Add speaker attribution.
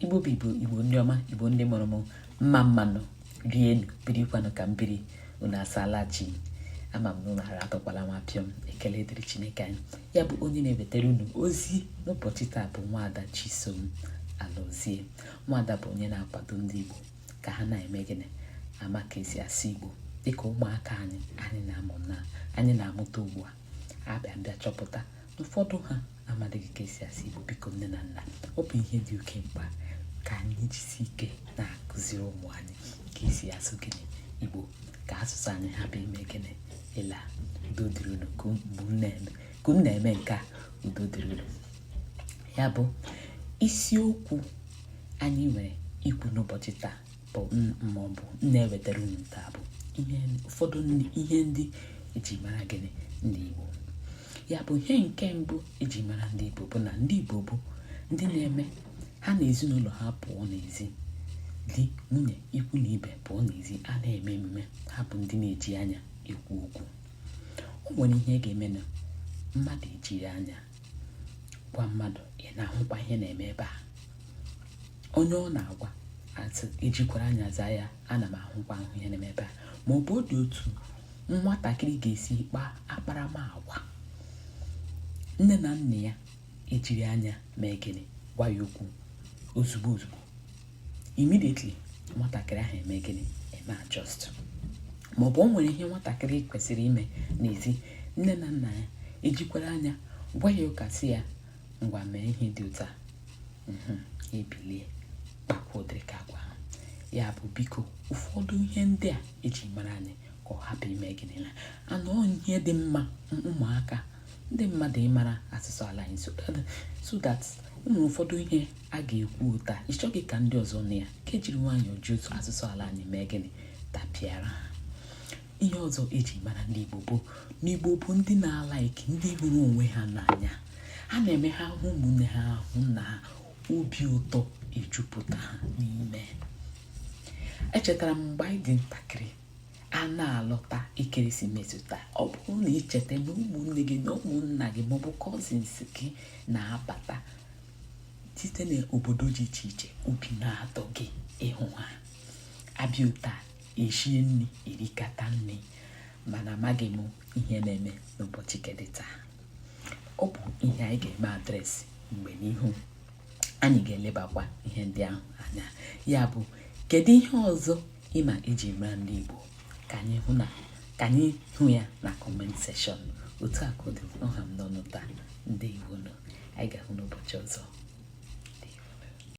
Speaker 1: Igbo bụ Igbo, Igbo ndị ọma, Igbo ndị mụrụ m, mma mma nụ, rienu, birikwanụ ka m biri. Unu asaala chi? Ama m na unu ara atọkwala nwa pịọm. Ekele dịrị Chineke anyị. Ya bụ, onye na-ewetara unu ozi n'ụbọchị taa bụ Nwaada Chisom Alozie. Nwaada bụ onye na-akwado ndị Igbo ka ha na-eme gịnị? Ama ka esi asụ Igbo, dịka ụmụaka anyị anyị na-amụ na anyị na-amụta ugbu a. Abịa mbịa chọpụta na ụfọdụ ha amadịghị ka esi asụ Igbo. Biko, nne na nna, ọ bụ ihe dị oke mkpa ka anyị jisi ike na-akụziri ụmụ anyị ka esi asụ gịnị? Igbo, ka asụsụ anyị hapụ ime gịnị? Ịla. Udo dịrị unu ka m na-eme nke a. Udo dịrị unu. Ya bụ, isiokwu anyị nwere ikwu n'ụbọchị taa bụ, ma ọ bụ m na-ewetara unu taa, bụ ihe ụfọdụ ihe ndị eji mara gịnị? Ndị Igbo. Ya bụ, ihe nke mbụ eji mara ndị Igbo bụ na ndị Igbo bụ ndị na-eme ha na ezinụlọ ha pụọ n'ezi, di, nwunye, ikwu na ibe pụọ n'ezi a na-eme emume, ha bụ ndị na-eji anya ekwu okwu. O nwere ihe ga-eme na mmadụ ejiri anya gwa mmadụ, "Ị na-ahụkwa ihe na-eme ebe a?" Onye ọ na-agwa asị ejikwara anya zaa ya, "Ana m ahụkwa ahụ ihe na-eme ebe a." Ma ọ bụ ọ dị otu nwatakịrị ga-esi kpaa akparamagwa, nne na nna ya ejiri anya mee gịnị? Gwa ya okwu ozugbo ozugbo, immediately, nwatakịrị ahụ eme gịnị? Eme adjust. Ma ọ bụ o nwere ihe nwatakịrị kwesịrị ime n'ezi, nne na nna ya ejikwara anya gwa ya ụka, sị ya, "Ngwa, mee ihe dị otu a." Ebilie kpakwa ụdịrị ka agwa ahụ. Ya bụ, biko, ụfọdụ ihe ndị a eji mara anyị, ka ọ hapụ ime gịnị na anọ. Ihe dị mma, ụmụaka, ndị mmadụ ịmara asụsụ ala anyị, so that ụmụ ụfọdụ ihe a ga-ekwu taa, ịchọghị ka ndị ọzọ nụ ya, ka ejiri nwayọọ ji otu asụsụ ala anyị mee gịnị? Tapịara ha. Ihe ọzọ eji mara ndị Igbo bụ na Igbo bụ ndị na-alike, ndị hụrụ onwe ha n'anya. Ha na-eme ha hụ ụmụnne ha, hụ nna ha, obi ụtọ ejupụta ha n'ime. Echetara m mgbe anyị dị ntakịrị, a na-alọta ekeresimesi taa, ọ bụrụ na ị cheta na ụmụnne gị na ụmụnna gị maọbụ cousins gị na-abata site n'obodo dị iche iche, obi na-atọ gị ịhụ ha. Abịa taa, eshie nri, erikata nri. Mana amaghị m ihe na-eme n'ụbọchị kedị taa. Ọ bụ ihe anyị ga-eme address mgbe n'ihu. Anyị ga-elebakwa ihe ndị ahụ anya. Ya bụ, kedu ihe ọzọ ịma eji mara ndị Igbo? Ka anyị hụ na ka anyị hụ ya na comment section. Otu a ka ọ dị ọha m n'ọnụ taa. Ndị Igbo nọ, anyị ga-ahụ n'ụbọchị ọzọ.